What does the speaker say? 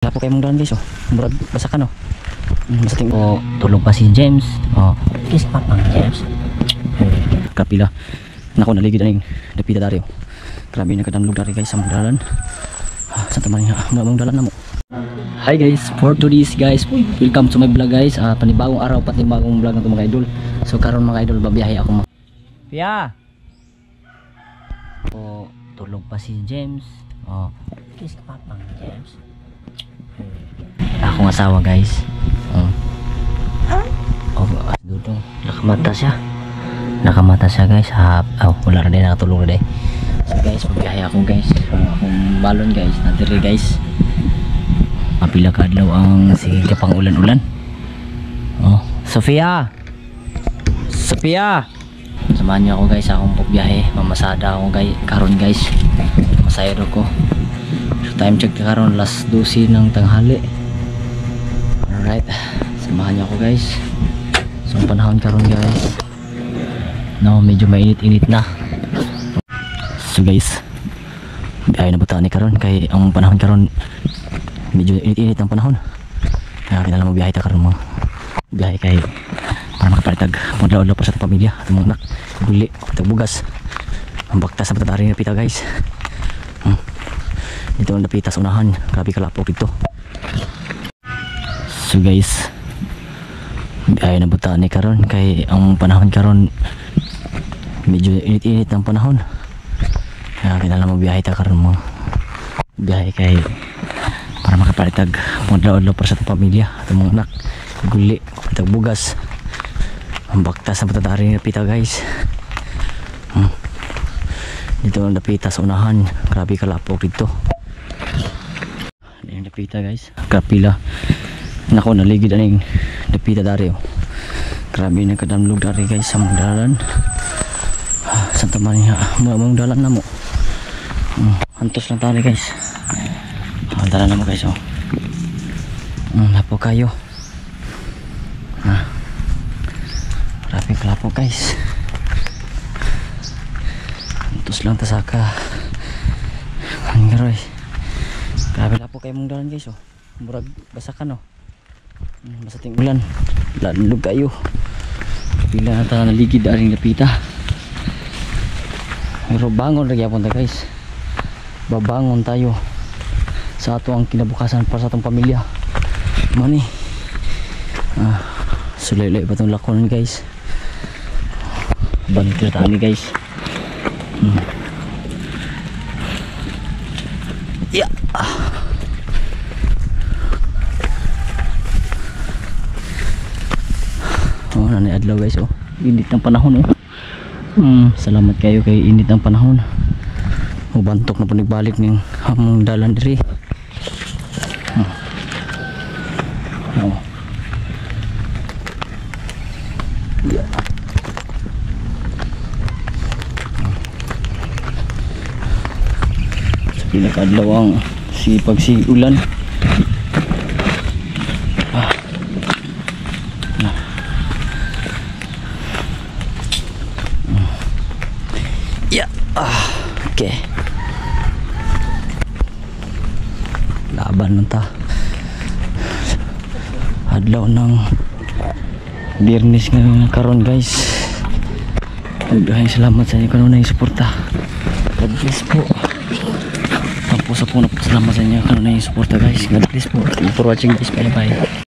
Wala po kayo mong dalan, guys, oh. Murag basa ka, no? Basta tingin ko, tulog pa si James. Oh. Kiss papang James. Kapila. Nako, naligid aning dapita dari, oh. Grabe na kadamlog dari, guys, sa mong dalan. Ah, Santa Maria, mong dalan na mo. Hi guys, for today's guys, welcome to my vlog, guys. Panibagong araw, panibagong vlog na to, mga idol. So karon, mga idol, babiyahe ako. Pia. Oh, tulog pa si James. Oh, kiss papang James. Akong asawa, guys. Oh. Oh, dudong nakamata siya. Nakamata siya, guys. Ha, oh, wala ra din, nakatulog ra din. So guys, magbiyahe ako, guys. So, akong balon, guys, nadiri, guys. Mapila ka adlaw ang sige ka pang ulan-ulan. Oh, Sofia. Sofia. Samahan niyo ako, guys, sa akong pagbiyahe. Mamasada ako, guys, karon, guys. Masaya daw ko. So time check karon last 12 ng tanghali. Alright, samahan niyo ako, guys. So ang panahon karon, guys. No, medyo mainit-init na. So guys, biyahe na ba ni karon kay ang panahon karon medyo init-init ang panahon. Kaya kinahanglan mo biyahe ta karon mo. Biyahe kay para makapalitag madlaw-adlaw para sa atong pamilya, atong mga anak, guli, tag bugas. Ang baktas na patadari nga pita, guys. Dito ang dapita sa unahan, grabe kalapok dito. So guys, biyahe na buta ni karon kay ang panahon karon medyo init-init ang panahon. Kaya kinahanglan mo biyahe ta karon mo. Biyahe kay para makapalitag madlaw-adlaw para sa atong pamilya, atong mga anak, guli, tag bugas. Ang baktas na patadari nga pita, guys. Dito ang dapita sa unahan, grabe kalapok dito. Ayan ang dapita, guys. Kapila. Nako, naligid aning dapita dari, oh. Grabe na kadamlog dari, guys, sa mong dalan. Ah, Santa Maria, mong dalan na mo. Antos lang tayo, guys. Ang dalan na mo, guys, oh. Lapo kayo. Ah. Grabe kalapok, guys. Antos lang ta saka. Ang garoy. Grabe lapo kayo mong dalan, guys, oh. Murag basa ka, no. Basta ting ulan. Lalog kayo. Pila na ta naligid aring lapita. Pero bangon ra gyapon ta, guys. Babangon tayo sa ato ang kinabukasan para sa atong pamilya. Mani. Ah, sulay-lay pa tong lakon, guys. Bantir ta ni, guys. Yeah. Oh, nanay adlaw, guys, oh. Init ng panahon, oh. Salamat kayo kay init ng panahon. Oh, bantok na po nagbalik ning among dalan diri. Oh. Oh. Yeah. Sa pinakaadlaw ang sipag si ulan. Ah. Ah. Yeah. Ah, okay. Laban lang ta. Adlaw ng Biyernes ngayon karon, guys. Daghang salamat sa inyo kanunay suporta. God bless po. Tapos sa po, salamat sa inyo kanunay suporta, guys. God bless po. Thank you for watching, guys. Bye bye.